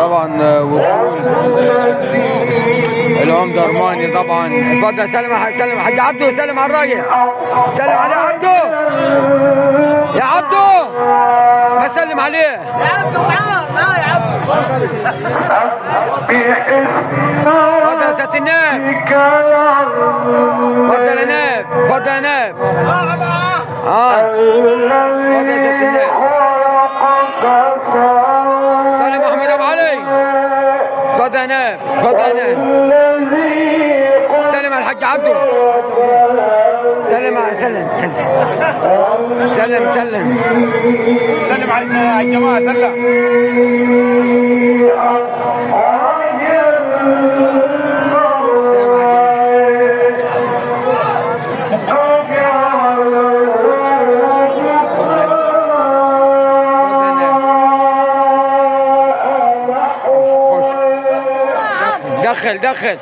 طبعا وصول العمدة أرماني. طبعا اتفضل سلم سلم حاج عبده، سلم على الراجل، سلم عليه عبده، يا عبده ما سلم عليه يا عبده، معاه معاه يا عبده. اتفضل يا سيادة النائب، اتفضل يا نائب، اتفضل يا نائب، اتفضل يا سيادة النائب. سلم احمد ابو علي، اتفضل يا نائب، اتفضل يا نائب. سلم على الحاج عبده، سلم سلم سلم سلم سلم سلم على الجماعة، سلم. دخل دخل.